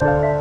Madur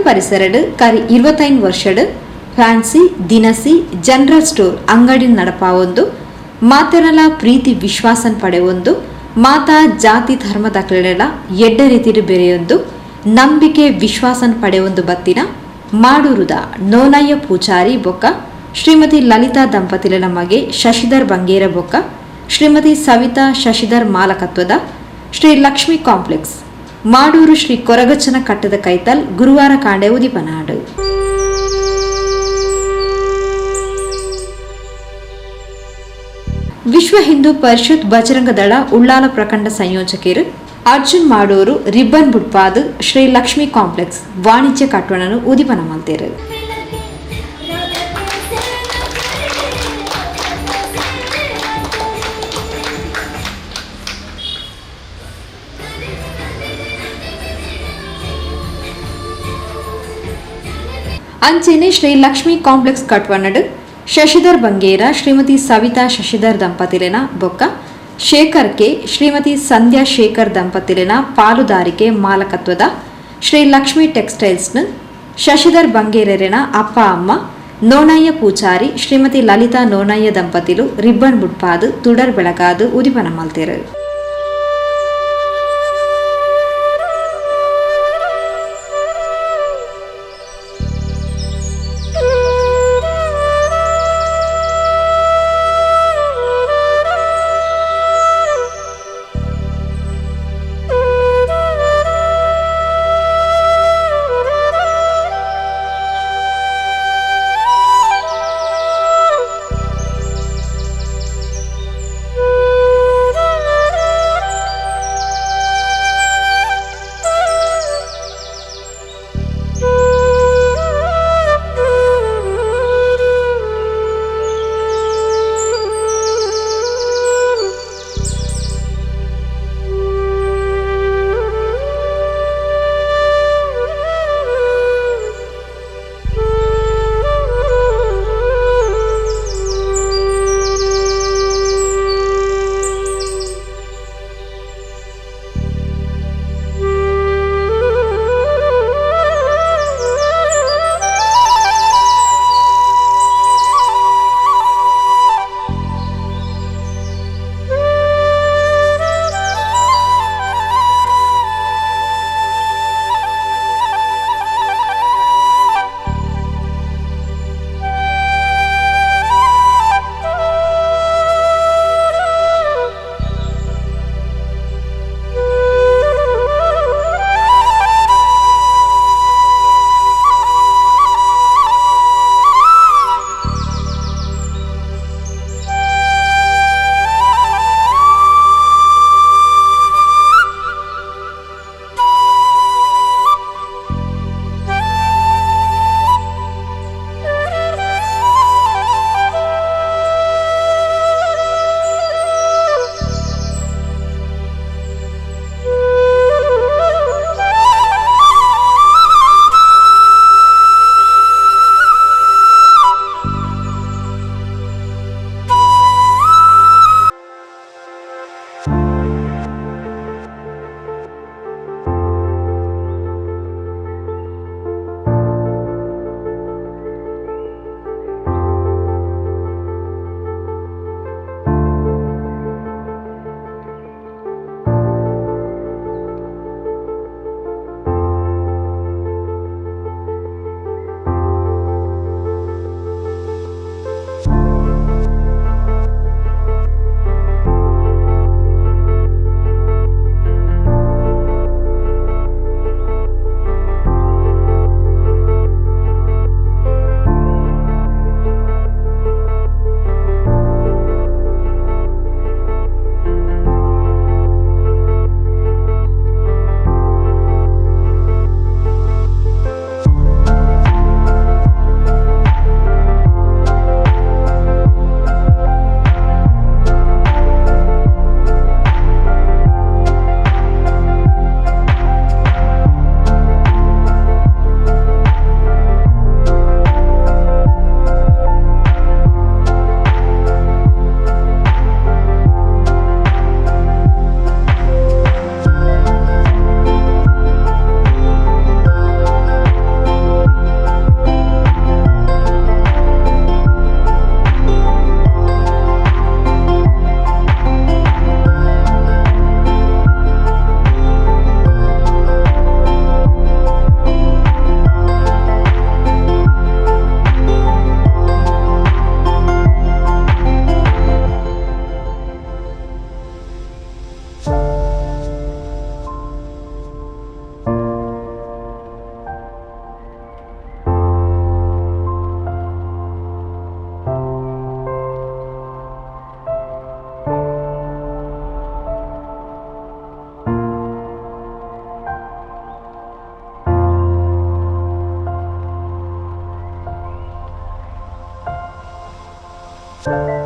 ಪರಿಸರಡು ಕರಿ 25 ವರ್ಷಡು fancy ದಿನಸಿ general store ಅಂಗಡಿ ನಡಪಾವೊಂದು ಮಾತೆರಲ ಪ್ರೀತಿ ವಿಶ್ವಾಸನ್ ಪಡೆಯೊಂದು ಮಾತಾ ಜಾತಿ ಧರ್ಮದಕ್ಲೆಲ ಎಡ್ಡ ರೀತಿಡು ಬೆರೆಯೊಂದು ನಂಬಿಕೆ ವಿಶ್ವಾಸನ್ ಪಡೆಯೊಂದು ಬತ್ತಿನ ಮಾಡೂರುದ ನೋನಯ್ಯ ಪೂಜಾರಿ ಬೊಕ್ಕ ಶ್ರೀಮತಿ ಲಲಿತಾ ದಂಪತಿಲ ಮಗೆ ಶಶಿಧರ್ ಬಂಗೇರ ಬೊಕ್ಕ ಶ್ರೀಮತಿ ಸವಿತಾ ಶಶಿಧರ್ ಮಾಲಕತ್ವದ ಶ್ರೀ ಲಕ್ಷ್ಮೀ ಕಾಂಪ್ಲೆಕ್ಸ್ ಮಾಡೂರು ಶ್ರೀ ಕೊರಗಚ್ಚನ ಕಟ್ಟದ ಕೈತಲ್ ಗುರುವಾರ ಕಾಂಡೆ ಉದಿಪನಾಡು. ವಿಶ್ವ ಹಿಂದೂ ಪರಿಷತ್ ಬಜರಂಗ ದಳ ಉಳ್ಳಾಲ ಪ್ರಖಂಡ ಸಂಯೋಜಕರು ಅರ್ಜುನ್ ಮಾಡೂರು ರಿಬ್ಬನ್ ಬುಡ್ಪಾದ್ ಶ್ರೀ ಲಕ್ಷ್ಮೀ ಕಾಂಪ್ಲೆಕ್ಸ್ ವಾಣಿಜ್ಯ ಕಟ್ಟಡವನ್ನು ಉದಿಪನ ಮಲ್ತೇರು. ಅಂಚೆನೆ ಶ್ರೀ ಲಕ್ಷ್ಮೀ ಕಾಂಪ್ಲೆಕ್ಸ್ ಕಟ್ವನಡು ಶಶಿಧರ್ ಬಂಗೇರ ಶ್ರೀಮತಿ ಸವಿತಾ ಶಶಿಧರ್ ದಂಪತಿಲೆನ ಬೊಕ್ಕ ಶೇಖರ್ ಕೆ ಶ್ರೀಮತಿ ಸಂಧ್ಯಾ ಶೇಖರ್ ದಂಪತಿಲೆನ ಪಾಲುದಾರಿಕೆ ಮಾಲಕತ್ವದ ಶ್ರೀ ಲಕ್ಷ್ಮೀ ಟೆಕ್ಸ್ಟೈಲ್ಸ್ನ ಶಶಿಧರ್ ಬಂಗೇರನ ಅಪ್ಪ ಅಮ್ಮ ನೋಣಯ್ಯ ಪೂಜಾರಿ ಶ್ರೀಮತಿ ಲಲಿತಾ ನೋಣಯ್ಯ ದಂಪತಿಲು ರಿಬ್ಬನ್ ಬುಡ್ಪಾದು ತುಡರ್ ಬೆಳಗಾದು ಉದಿಪನ ಮಲ್ತೇರು. Madur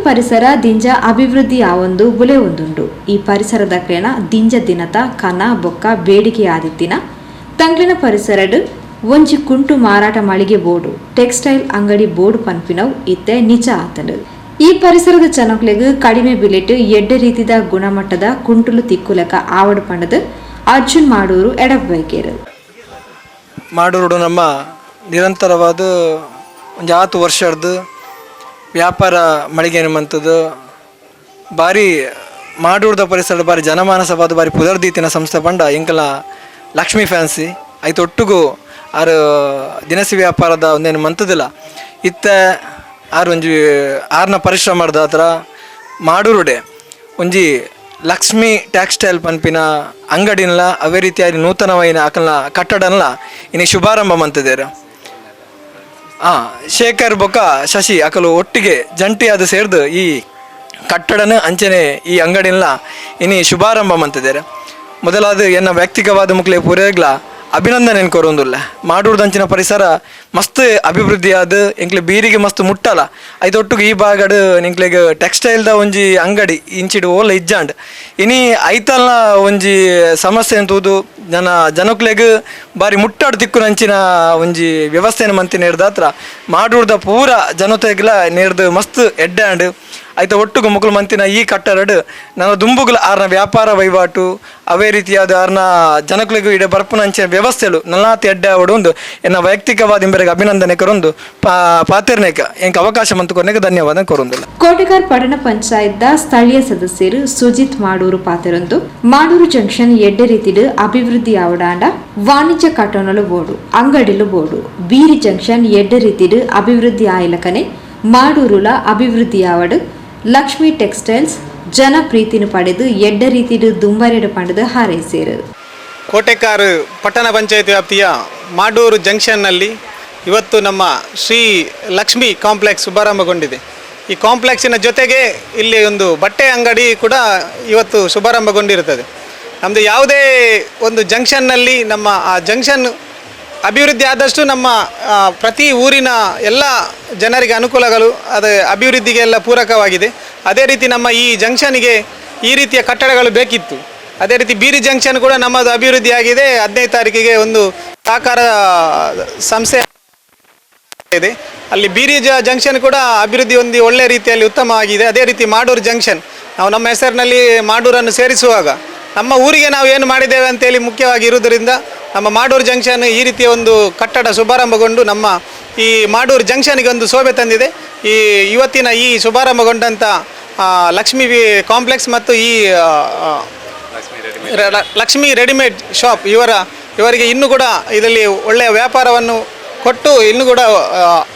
ಪರಿಸರ ದಿಂಜ ಅಭಿವೃದ್ಧಿ ಆವೊಂದು ಬುಲೆ ಒಂದುಂಡು. ಈ ಪರಿಸರದ ಕ್ರೇಣ ದಿಂಜ ದಿನತ ಕನ ಬೊಕ್ಕ ಬೇಡಿಕೆ ಆದಿತ್ತಿನ ತಂಗ್ಲಿನ ಪರಿಸರಡ್ ಒಂಜಿ ಕುಂಟು ಮಾರಾಟ ಮಳಿಗೆ ಬೋರ್ಡು, ಟೆಕ್ಸ್ಟೈಲ್ ಅಂಗಡಿ ಬೋರ್ಡು ಪನ್ಪಿನವು ಇತ್ತೆ ನಿಜ ಆತಂಡು. ಈ ಪರಿಸರದ ಜನಕ್ಲೆಗ್ ಕಡಿಮೆ ಬಿಲೆಟ್ ಎಡ್ಡೆ ರೀತಿದ ಗುಣಮಟ್ಟದ ಕುಂಟುಲು ತಿಕ್ಕುಲಕ ಆವಡು ಪಂಡದು ಅರ್ಜುನ್ ಮಾಡೂರು ಎಡಬೈಕೇರು. ಮಾಡೂರು ನಮ್ಮ ನಿರಂತರವಾದ ಒಂದು ಆತು ವರ್ಷದ ವ್ಯಾಪಾರ ಮಳಿಗೆ ಮಂತದ್ದು ಭಾರಿ ಮಾಡೂರ್ದ ಪರಿಸರ ಭಾರಿ ಜನಮಾನಸವಾದ ಭಾರಿ ಪುದರ್ದೀತಿನ ಸಂಸ್ಥೆ ಪಂಡ ಎಂಕಲ ಲಕ್ಷ್ಮೀ ಫ್ಯಾನ್ಸಿ ಐತ ಒಟ್ಟುಗು ಆರು ದಿನಸಿ ವ್ಯಾಪಾರದ ಒಂದೇನು ಮಂತದಿಲ್ಲ ಇತ್ತ ಆರು ಒಂಜಿ ಆರ್ನ ಪರಿಶ್ರಮ ಮಾಡ್ದ ಆತರ ಮಾಡೂರುಡೆ ಒಂಜಿ ಲಕ್ಷ್ಮೀ ಟೆಕ್ಸ್ಟೈಲ್ ಪನ್ಪಿನ ಅಂಗಡಿನ್ಲ ಅವೇ ರೀತಿಯಾಗಿ ನೂತನವಾಯಿನ ಅಕಲ್ನ ಕಟ್ಟಡನ್ಲ ಇನ್ನು ಶುಭಾರಂಭ ಮಂತಿದ್ದೇರು. ಶೇಖರ್ ಬೊಕ್ಕ ಶಶಿ ಅಕಲು ಒಟ್ಟಿಗೆ ಜಂಟಿಯಾದ ಸೇರ್ದು ಈ ಕಟ್ಟಡನ ಅಂಚನೆ ಈ ಅಂಗಡಿನ್ಲ ಇನಿ ಶುಭಾರಂಭ ಮಂತಿದ್ದಾರೆ. ಮೊದಲಾದ ಎನ್ನ ವೈಯಕ್ತಿಕವಾದ ಮುಕ್ಲೆ ಪೂರೇಗ್ಲ ಅಭಿನಂದನೆ ಕೊರೊಂದುಲ್ಲ. ಮಾಡೂರ್ದಂಚಿನ ಪರಿಸರ ಮಸ್ತ್ ಅಭಿವೃದ್ಧಿಯಾದ ಎಂಕ್ಲೆ ಬೀರಿಗೆ ಮಸ್ತ್ ಮುಟ್ಟಲ ಐತೊಟ್ಟುಗು ಈ ಭಾಗಡ್ ಎಂಕ್ಲೆಗ್ ಟೆಕ್ಸ್ಟೈಲ್ದ ಒಂಜಿ ಅಂಗಡಿ ಇಂಚಿಡು ಓಲ ಇಜ್ಜಾಂಡ್ ಇನಿ ಐತಲ್ನ ಒಂಜಿ ಸಮಸ್ಯೆ ಅಂತೂದು ಜನ ಜನಕ್ಲೆಗ್ ಬಾರಿ ಮುಟ್ಟಾಡು ತಿಕ್ಕುನಂಚಿನ ಒಂಜಿ ವ್ಯವಸ್ಥೆನ ಮಂತಿ ನೇರ್ದಾತ್ರ ಮಾಡೂರ್ದ ಪೂರ ಜನತೆಗ್ಲ ನೇರ್ದು ಮಸ್ತ್ ಎಡ್ಡೆ ಆಂಡ್. ಐತ ಒಟ್ಟುಗು ಮುಕುಲು ಮಂತಿನ ಈ ಕಟ್ಟಡಡ್ ನನ್ನ ದುಂಬುಗುಲ ಆರ್ನ ವ್ಯಾಪಾರ ವಹಿವಾಟು ಅವೇ ರೀತಿಯಾದ ಆರ್ನ ಜನಕುಲೆಗ್ ಇಡೆ ಬರ್ಪುನ ಅಂಚಿನ ವ್ಯವಸ್ಥೆಲು ನಲ್ಲಾತಿ ಎಡ್ಡೆ ಆವಡು ಒಂದು ಎನ್ನ ವೈಯಕ್ತಿಕವಾದ ಇಂಬೆರೆಗ್ ಅಭಿನಂದನೆ ಕೊರೊಂದು ಪಾತೆರ್ನೇಕ ಎಂಕ್ ಅವಕಾಶ ಮಂತು ಕೊರ್ನೇಕ ಧನ್ಯವಾದ ಕೊರೊಂದಿಲ್ಲ. ಕೋಟೆಕಾರ್ ಪಟ್ಟಣ ಪಂಚಾಯತ್ದ ಸ್ಥಳೀಯ ಸದಸ್ಯರು ಸುಜಿತ್ ಮಾಡೂರು ಪಾತೆರೊಂದು ಮಾಡೂರು ಜಂಕ್ಷನ್ ಎಡ್ಡೆ ರೀತಿಡ್ ಅಭಿವೃದ್ಧಿ ಆವಡಾಂಡ ವಾಣಿಜ್ಯ ಕಟ್ಟಣಲು ಬೋಡು, ಅಂಗಡಿಲು ಬೋಡು. ಬೀರಿ ಜಂಕ್ಷನ್ ಎಡ್ಡೆ ರೀತಿಡ್ ಅಭಿವೃದ್ಧಿ ಆಯಲಕನೆ ಮಾಡೂರುಲ ಅಭಿವೃದ್ಧಿ ಆವಡು. ಲಕ್ಷ್ಮೀ ಟೆಕ್ಸ್ಟೈಲ್ಸ್ ಜನ ಪ್ರೀತಿನ ಪಡೆದು ಎಡ್ಡೆ ರೀತಿಡ್ ದುಂಬರೆಡು ಪಡೆದು ಹಾರೈಸೇರು. ಕೋಟೆಕಾರು ಪಟ್ಟಣ ಪಂಚಾಯತ್ ವ್ಯಾಪ್ತಿಯ ಮಾಡೂರು ಜಂಕ್ಷನ್ನಲ್ಲಿ ಇವತ್ತು ನಮ್ಮ ಶ್ರೀ ಲಕ್ಷ್ಮೀ ಕಾಂಪ್ಲೆಕ್ಸ್ ಶುಭಾರಂಭಗೊಂಡಿದೆ. ಈ ಕಾಂಪ್ಲೆಕ್ಸಿನ ಜೊತೆಗೆ ಇಲ್ಲಿ ಒಂದು ಬಟ್ಟೆ ಅಂಗಡಿ ಕೂಡ ಇವತ್ತು ಶುಭಾರಂಭಗೊಂಡಿರುತ್ತದೆ. ನಮ್ಮದು ಯಾವುದೇ ಒಂದು ಜಂಕ್ಷನ್ನಲ್ಲಿ ನಮ್ಮ ಆ ಜಂಕ್ಷನ್ ಅಭಿವೃದ್ಧಿ ಆದಷ್ಟು ನಮ್ಮ ಪ್ರತಿ ಊರಿನ ಎಲ್ಲ ಜನರಿಗೆ ಅನುಕೂಲಗಳು, ಅದು ಅಭಿವೃದ್ಧಿಗೆ ಎಲ್ಲ ಪೂರಕವಾಗಿದೆ. ಅದೇ ರೀತಿ ನಮ್ಮ ಈ ಜಂಕ್ಷನ್ಗೆ ಈ ರೀತಿಯ ಕಟ್ಟಡಗಳು ಬೇಕಿತ್ತು. ಅದೇ ರೀತಿ ಬೀರಿ ಜಂಕ್ಷನ್ ಕೂಡ ನಮ್ಮದು ಅಭಿವೃದ್ಧಿಯಾಗಿದೆ. 15 ತಾರೀಕಿಗೆ ಒಂದು ಸಹಕಾರ ಸಂಸ್ಥೆ ಇದೆ. ಅಲ್ಲಿ ಬೀರಿ ಜಂಕ್ಷನ್ ಕೂಡ ಅಭಿವೃದ್ಧಿ ಹೊಂದಿ ಒಳ್ಳೆ ರೀತಿಯಲ್ಲಿ ಉತ್ತಮವಾಗಿದೆ. ಅದೇ ರೀತಿ ಮಾಡೂರು ಜಂಕ್ಷನ್, ನಾವು ನಮ್ಮ ಹೆಸರಿನಲ್ಲಿ ಮಾಡೂರನ್ನು ಸೇರಿಸುವಾಗ ನಮ್ಮ ಊರಿಗೆ ನಾವು ಏನು ಮಾಡಿದ್ದೇವೆ ಅಂತೇಳಿ ಮುಖ್ಯವಾಗಿ ಇರುವುದರಿಂದ ನಮ್ಮ ಮಾಡೂರು ಜಂಕ್ಷನ್ ಈ ರೀತಿಯ ಒಂದು ಕಟ್ಟಡ ಶುಭಾರಂಭಗೊಂಡು ನಮ್ಮ ಈ ಮಾಡೂರು ಜಂಕ್ಷನ್ಗೆ ಒಂದು ಶೋಭೆ ತಂದಿದೆ. ಈ ಇವತ್ತಿನ ಈ ಶುಭಾರಂಭಗೊಂಡಂಥ ಲಕ್ಷ್ಮೀ ಕಾಂಪ್ಲೆಕ್ಸ್ ಮತ್ತು ಈ ಲಕ್ಷ್ಮೀ ರೆಡಿಮೇಡ್ ಶಾಪ್ ಇವರಿಗೆ ಇನ್ನೂ ಕೂಡ ಇದರಲ್ಲಿ ಒಳ್ಳೆಯ ವ್ಯಾಪಾರವನ್ನು ಕೊಟ್ಟು ಇನ್ನೂ ಕೂಡ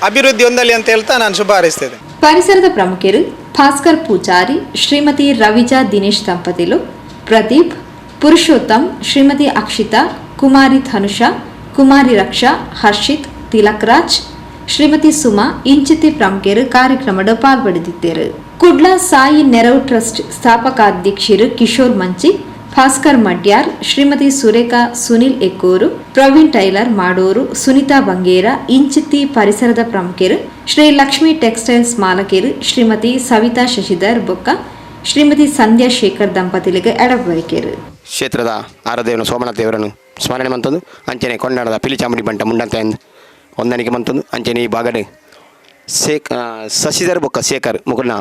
ಅಭಿವೃದ್ಧಿ ಹೊಂದಲಿ ಅಂತ ಹೇಳ್ತಾ ನಾನು ಶುಭ ಹಾರೈಸ್ತೇನೆ. ಪರಿಸರದ ಪ್ರಮುಖರು ಭಾಸ್ಕರ್ ಪೂಜಾರಿ, ಶ್ರೀಮತಿ ರವಿಜಾ ದಿನೇಶ್ ದಂಪತಿಲು, ಪ್ರದೀಪ್, ಪುರುಷೋತ್ತಮ್, ಶ್ರೀಮತಿ ಅಕ್ಷಿತಾ, ಕುಮಾರಿ ಧನುಷಾ, ಕುಮಾರಿ ರಕ್ಷಾ, ಹರ್ಷಿತ್, ತಿಲಕ್ ರಾಜ್, ಶ್ರೀಮತಿ ಸುಮಾ ಇಂಚಿತಿ ಪ್ರಮುಖರು ಕಾರ್ಯಕ್ರಮದ ಪಾಲ್ಪಡೆದಿದ್ದರು. ಕುಡ್ಲ ಸಾಯಿ ನೆರವು ಟ್ರಸ್ಟ್ ಸ್ಥಾಪಕಾಧ್ಯಕ್ಷರು ಕಿಶೋರ್ ಮಂಚಿ, ಭಾಸ್ಕರ್ ಮಡ್ಯಾರ್, ಶ್ರೀಮತಿ ಸುರೇಖಾ ಸುನಿಲ್ ಎಕ್ಕೂರು, ಪ್ರವೀಣ್ ಟೈಲರ್ ಮಾಡೂರು, ಸುನಿತಾ ಬಂಗೇರ ಇಂಚಿತ್ತಿ ಪರಿಸರದ ಪ್ರಮುಖರು, ಶ್ರೀ ಲಕ್ಷ್ಮೀ ಟೆಕ್ಸ್ಟೈಲ್ಸ್ ಮಾಲಕರು ಶ್ರೀಮತಿ ಸವಿತಾ ಶಶಿಧರ್ ಬೊಕ್ಕ ಶ್ರೀಮತಿ ಸಂಧ್ಯಾ ಶೇಖರ್ ದಂಪತಿಲಿಗೆ ಎಡಬರಿಕೆರು. ಕ್ಷೇತ್ರದ ಆರದೇವನ ಸೋಮನಾಥ ದೇವರನ್ನು ಸ್ಮರಣೆ ಮಂತಂದು, ಅಂಚನೆ ಕೊಂಡಾಡದ ಪಿಲಿಚಾಮುಂಡಿ ಬಂಟ ಮುಂಡಂತ ಎಂದು ಹೊಂದಾಣಿಕೆ ಮಂತಂದು, ಅಂಚನೆ ಈ ಭಾಗಡ್ ಶೇಖ್ ಶಶಿಧರ್ ಬೊಕ್ಕ ಶೇಖರ್ ಮುಕುಲ್ನ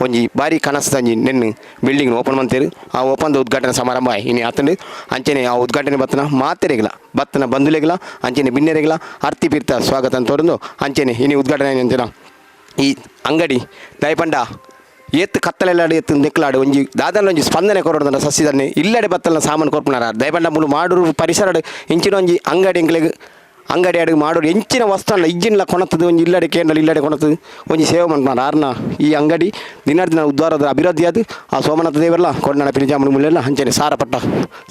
ಒಂಜಿ ಬಾರಿ ಕನಸದಂಜಿ ನೆನ್ನು ಬಿಲ್ಡಿಂಗ್ ಓಪನ್ ಮಂತೇರು. ಆ ಓಪನ್ದ ಉದ್ಘಾಟನಾ ಸಮಾರಂಭ ಇನಿ ಆತಂಡು. ಅಂಚನೆ ಆ ಉದ್ಘಾಟನೆ ಬತ್ತನ ಮಾತೆರೆಗ್ಲ, ಬತ್ತನ ಬಂಧುಲೆಗ್ಲ, ಅಂಚನೆ ಬಿನ್ನೆರೆಗ್ಲ ಅರ್ತಿ ಪಿರ್ತ ಸ್ವಾಗತ ತೋರಂದು, ಅಂಚನೆ ಇನಿ ಉದ್ಘಾಟನೆ ಅಂಚನ ಈ ಅಂಗಡಿ ದಯಪಂಡ ಏತ್ ಕತ್ತಲೆಲ್ಲಾಡು ಎತ್ತು ನೆಕ್ಲಾಡು ಒಂಜಿ ದಾದನ ಒಂಜಿ ಸ್ಪಂದನೆ ಕೊರೊಡು. ಸಸಿದನ್ನೆ ಇಲ್ಲಡೆ ಬತ್ತಲ್ನ ಸಾಮಾನು ಕೊರ್ಪುನಾರ. ದಯಪಂಡ ಮುಲು ಮಾಡೂರು ಪರಿಸರಡ್ ಇಂಚಿನ ಒಂಜಿ ಅಂಗಡಿ, ಎಂಕ್ಲೆಗ್ ಅಂಗಡಿ ಅಡುಗೆ ಮಾಡೋರು ಎಂಚಿನ ವಸ್ತುಲ್ಲ ಇಜ್ಜಿನ್ಲ ಕೊಣತದು, ಒಂಜಿ ಇಲ್ಲಡೆ ಕೇಂದ್ರ ಇಲ್ಲಡೆ ಕೊಣತದು ಒಂಜಿ ಸೇವೆ ಮನ್ಪುನಾರ. ಆರ್ನ ಈ ಅಂಗಡಿ ದಿನ ದಿನ ಉದ್ವಾರದ ಅಭಿವೃದ್ಧಿ ಆದ್ ಆ ಸೋಮನಾಥ ದೇವರ್ಲ ಕೊಂಡಣ ಪಿಲಿಜಾಮುನಿ ಮುಲ್ಲೆಲ್ಲ ಅಂಚನೆ ಸಾರಪಟ್ಟ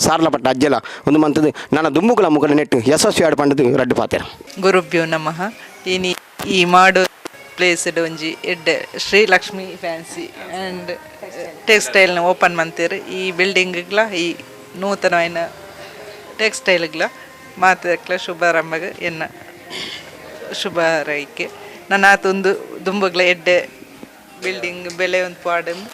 ಸಾರ್ಲಪಟ್ಟ ಅಜ್ಜಲ ಒಂದು ಮಂತದ್ದು ನನ್ನ ದುಮ್ಮುಕುಲ ಮುಕಲ ನೆಟ್ಟು ಯಶಸ್ವಿ ಆಡ್ ಪಂಡದು ರಡ್ಡು ಪಾತೆರ. ಗುರುಭ್ಯೋ ನಮಃ. ಇನಿ ಈ ಮಾಡು ಪ್ಲೇಸ್ ಒಂಜಿ ಎಡ್ಡೆ ಶ್ರೀ ಲಕ್ಷ್ಮೀ ಫ್ಯಾನ್ಸಿ ಆ್ಯಂಡ್ ಟೆಕ್ಸ್ಟೈಲ್ನ ಓಪನ್ ಮಂತೇರು. ಈ ಬಿಲ್ಡಿಂಗ್ಲ ಈ ನೂತನವಾಯಿನ ಟೆಕ್ಸ್ಟೈಲ್ಗ್ಲ ಮಾತಕ್ಲ ಶುಭಾರಂಭಗ ಎನ್ನ ಶುಭ ಹಾರೈಕೆ. ನನ್ನ ಆತೊಂದು ದುಂಬುಗ್ಲ ಎಡ್ಡೆ ಬಿಲ್ಡಿಂಗ್ ಬೆಲೆ ಒಂದು ಪಾಡಂದು.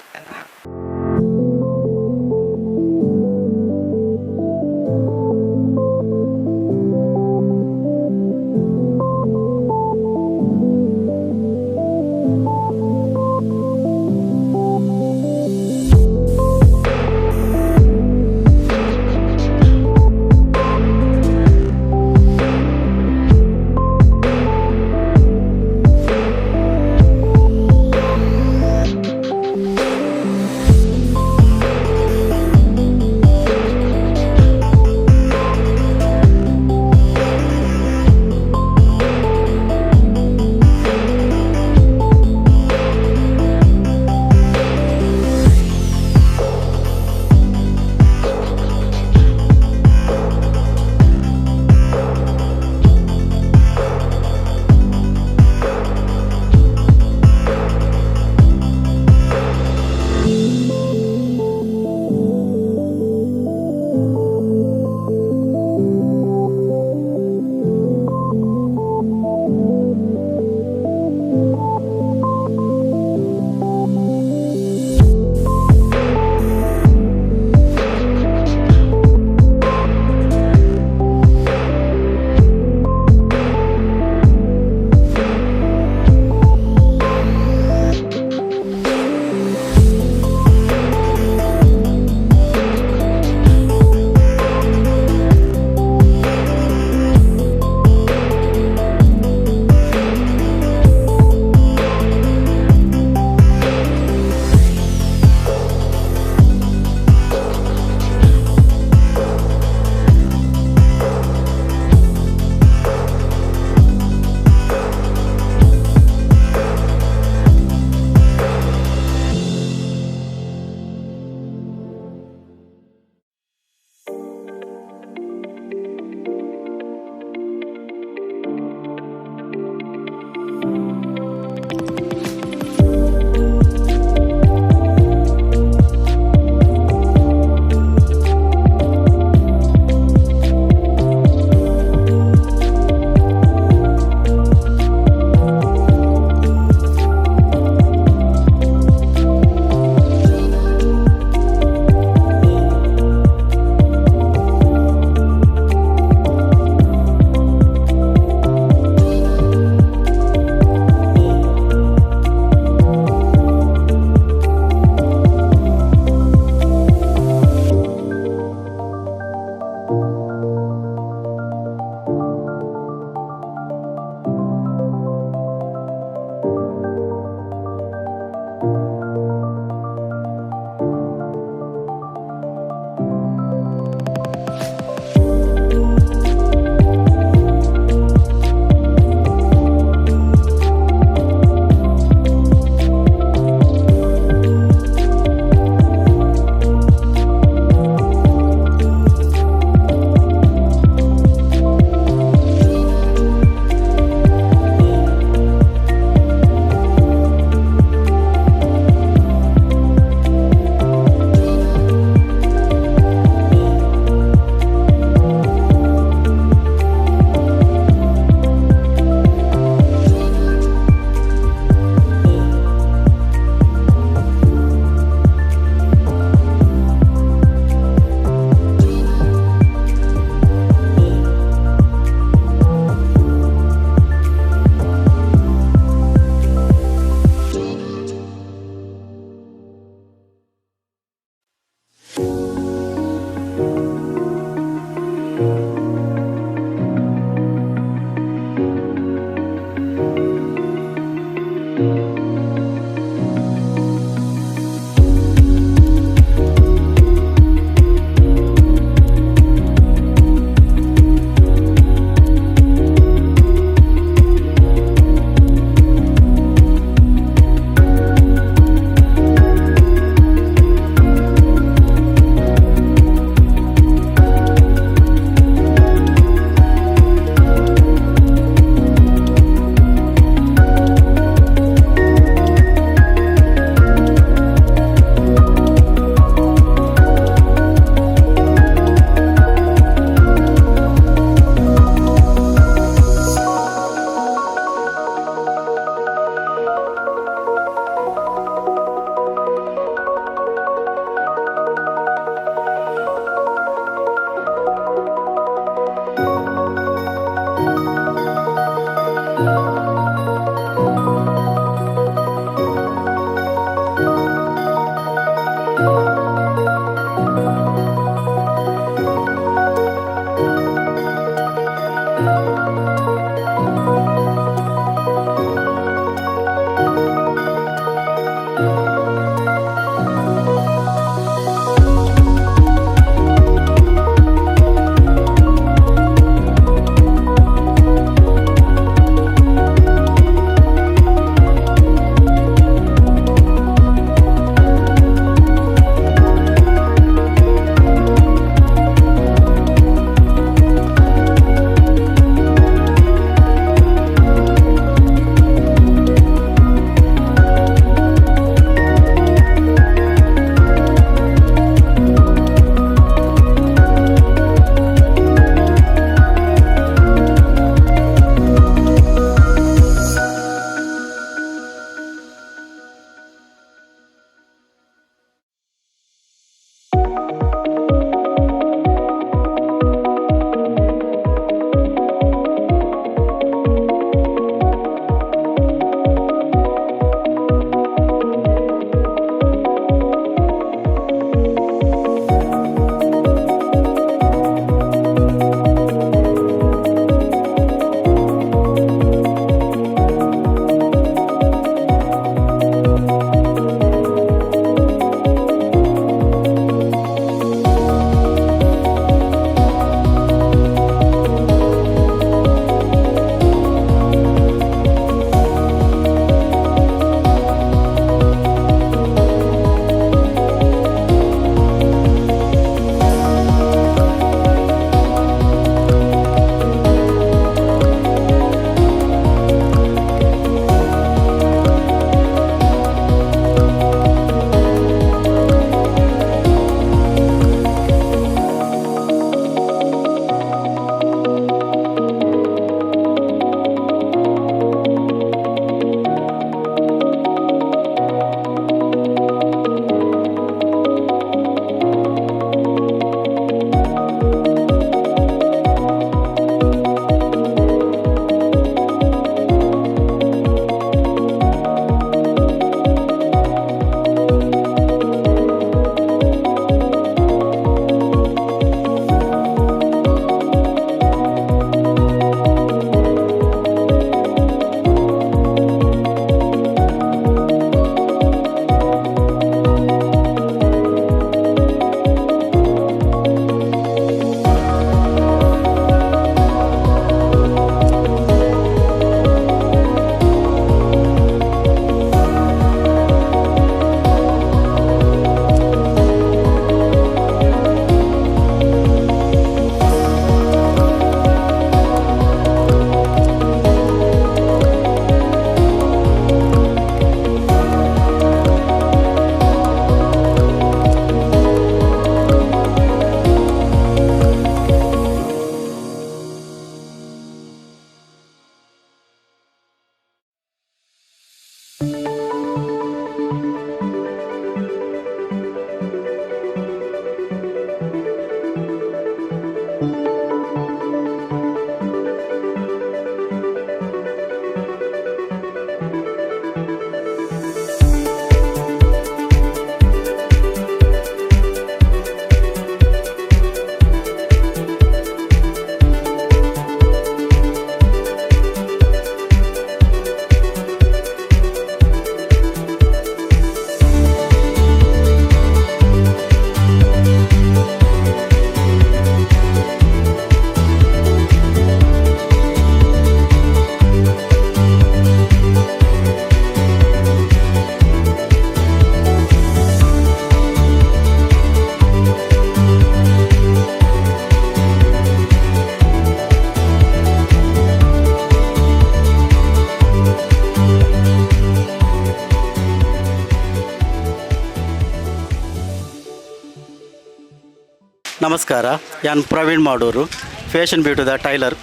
ನಮಸ್ಕಾರ. ಯಾನ್ ಪ್ರವೀಣ್ ಮಾಡೋರು, ಫ್ಯಾಷನ್ ಬ್ಯೂಟಿದ ಟೈಲರ್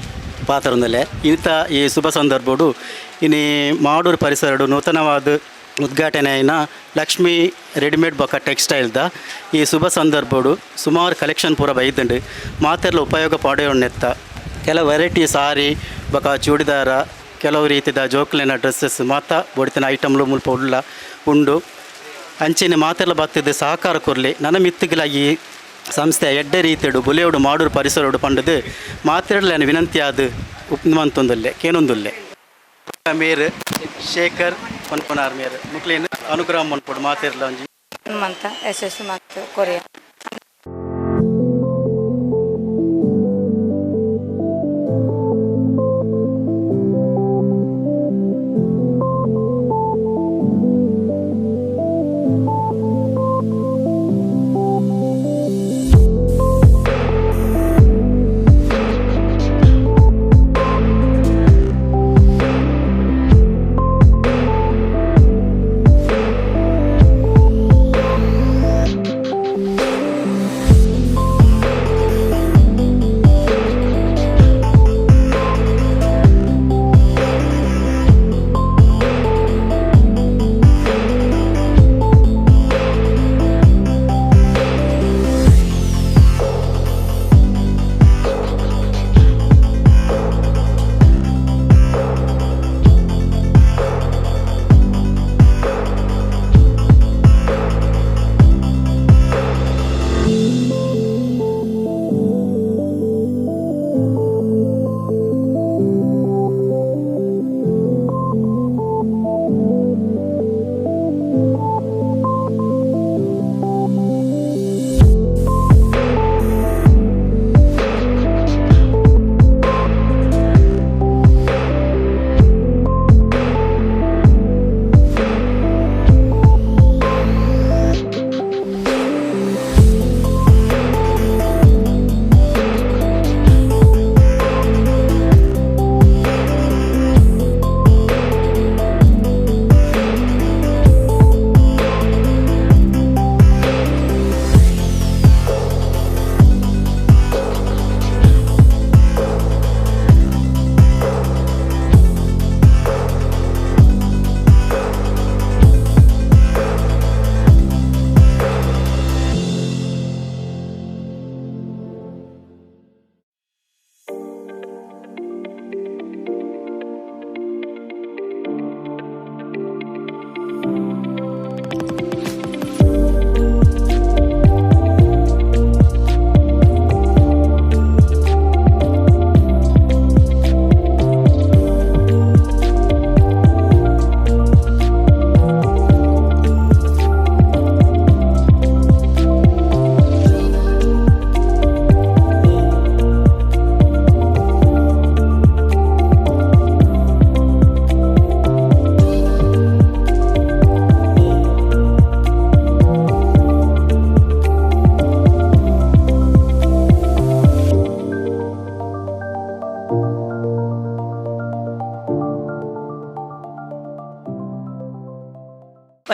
ಪಾತ್ರೊಂದಲೆ. ಇಂಥ ಈ ಶುಭ ಸಂದರ್ಭಡು ಇನಿ ಮಾಡೂರು ಪರಿಸರಡು ನೂತನವಾದ ಉದ್ಘಾಟನೆಯಿನ ಲಕ್ಷ್ಮೀ ರೆಡಿಮೇಡ್ ಬೊಕ್ಕ ಟೆಕ್ಸ್ಟೈಲ್ದ ಈ ಶುಭ ಸಂದರ್ಭಡು ಸುಮಾರು ಕಲೆಕ್ಷನ್ ಪೂರ ಬೈದುಂಡು. ಮಾತೆರ್ಲ ಉಪಯೋಗ ಪಡೆಯೊಂಡೆತ್ತ ಕೆಲವು ವೆರೈಟಿ ಸಾರಿ ಬೊಕ ಚೂಡಿದಾರ, ಕೆಲವು ರೀತಿದ ಜೋಕ್ಲೆನ ಡ್ರೆಸ್ಸಸ್ ಮಾತ ಬೊಡಿತಿನ ಐಟಮ್ಲು ಮುಲ್ಪ ಉಲ್ಲ ಉಂಡು. ಅಂಚೆನೆ ಮಾತೆರ್ಲ ಬತ್ತಿದ್ದು ಸಹಕಾರ ಕೊರ್ಲಿ. ನನ್ನ ಮಿತ್ತುಗಳ ಈ ಸಂಸ್ಥೆ ಎಡ್ಡೆ ರೀತಿಡು ಬುಲೆಯೋಡು ಮಾಡೂರು ಪರಿಸರೋಡು ಪಂಡದು ಮಾತೆರ್ಲ ವಿನಂತಿ ಆದ್ ಉಪ್ಪುಮಂತೊಂದುಲ್ಲೆ ಕೇನೊಂದುಲ್ಲೆ. ಮೇರ್ ಶೇಖರ್ ಪನ್ಪುನಾರ್ ಮೇರ್ ಮುಕ್ಲೇನ್ ಅನುಗ್ರಹ ಮನ್ಪೊಡು ಮಾತೆರ್ಲ ಒಂಜಿ. ಹನುಮಂತ ಯಶಸ್ಸು ಮತ್ತು ಕೊರಿಯಾ.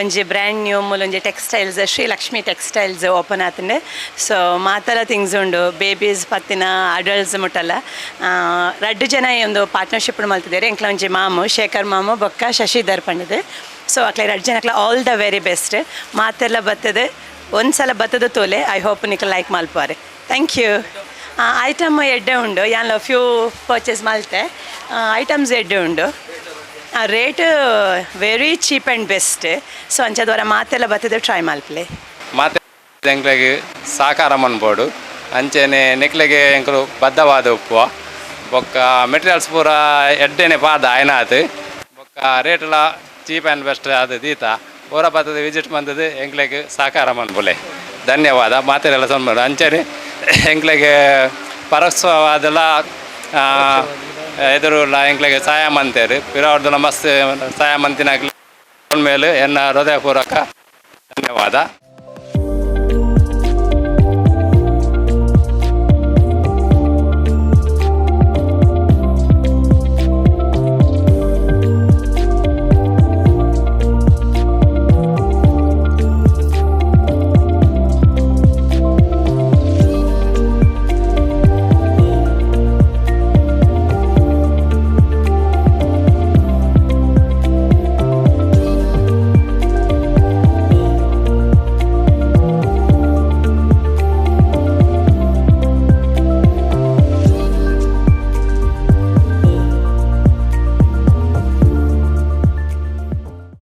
ಒಂಜಿ ಬ್ರ್ಯಾಂಡ್ ನ್ಯೂ ಮೂಲೊಂಜಿ textiles, Shri Lakshmi textiles open ಆತಂಡೆ. ಸೊ ಮಾತೆಲ ಥಿಂಗ್ಸ್ ಉಂಡು, ಬೇಬೀಸ್ ಪತ್ತಿನ ಅಡಲ್ಟ್ಸ್ ಮುಟ್ಟಲ್ಲ. ರಡ್ಡ್ ಜನ ಈ ಒಂದು ಪಾರ್ಟ್ನರ್ಶಿಪ್ ಮಲ್ತಿದ್ದಾರೆ. ಎಂಕ್ಲ ಒಂಜಿ ಮಾಮು ಶೇಖರ್ ಮಾಮು ಬೊಕ್ಕ ಶಶಿಧರ್ ಪಂಡದು. ಸೊ ಅಕ್ಲೆ ರಡ್ಡ್ ಜನಕ್ಲ ಆಲ್ the very best. ಮಾತೆಲ್ಲ ಬರ್ತದೆ, ಒಂದ್ಸಲ ಬತ್ತದ ತೋಲೆ. I hope ನಿಕ್ಲ್ ಲೈಕ್ ಮಲ್ಪುವಾರೆ. Thank you. Item ಎಡ್ಡೆ ಉಂಡು. ಯಾನ್ಲ ಫ್ಯೂ ಪರ್ಚೇಸ್ ಮಲ್ತೆ. ಐಟಮ್ಸ್ ಎಡ್ಡೆ ಉಂಡು, rate very cheap and best. So ಅಂಚದವರ ಮಾತೆಲ್ಲ ಬತ್ತದ ಟ್ರೈ ಮಲ್ಪಲೆ. ಮಾತೆ ಎಂಕ್ಲೆಗ್ ಸಹಕಾರ ಮನ್ಪೊಡು. ಅಂಚೆನೆ ನೆಕ್ಲೆಗೆ ಎಂಕುಲು ಬದ್ಧವಾದ ಉಪ್ಪುವ. ಬೊಕ್ಕ ಮೆಟೀರಿಯಲ್ಸ್ ಪೂರ ಎಡ್ಡೆನೆ ಪಾದ ಆಯ್ನಾತ್. ಬೊಕ್ಕ ರೇಟ್ಲ ಚೀಪ್ ಆ್ಯಂಡ್ ಬೆಸ್ಟ್ ಅದು ದೀತ. ಪೂರ ಬತ್ತದ ವಿಸಿಟ್ ಬಂದದ್ದು ಎಂಕ್ಲೆಗ್ ಸಹಕಾರ ಮನ್ಪುಲೆ. ಧನ್ಯವಾದ. ಮಾತೆರೆಲ್ಲ ಸೊನ್ಮಡು. ಅಂಚೆನೆ ಎಂಕ್ಲೆಗ್ ಪರೋಕ್ಷವಾದೆಲ್ಲ ಎದುರುಲ್ಲ ಎಂಕ್ಲೆಗ್ ಸಹಾಯ ಮಂತೇರು. ಪಿರವರ್ದಲ ಮಸ್ತ್ ಸಹಾಯ ಮಂತಿನಾಗ್ಲಿ ಮೇಲೆ ಎನ್ನ ಹೃದಯಪೂರ್ವಕ ಧನ್ಯವಾದ.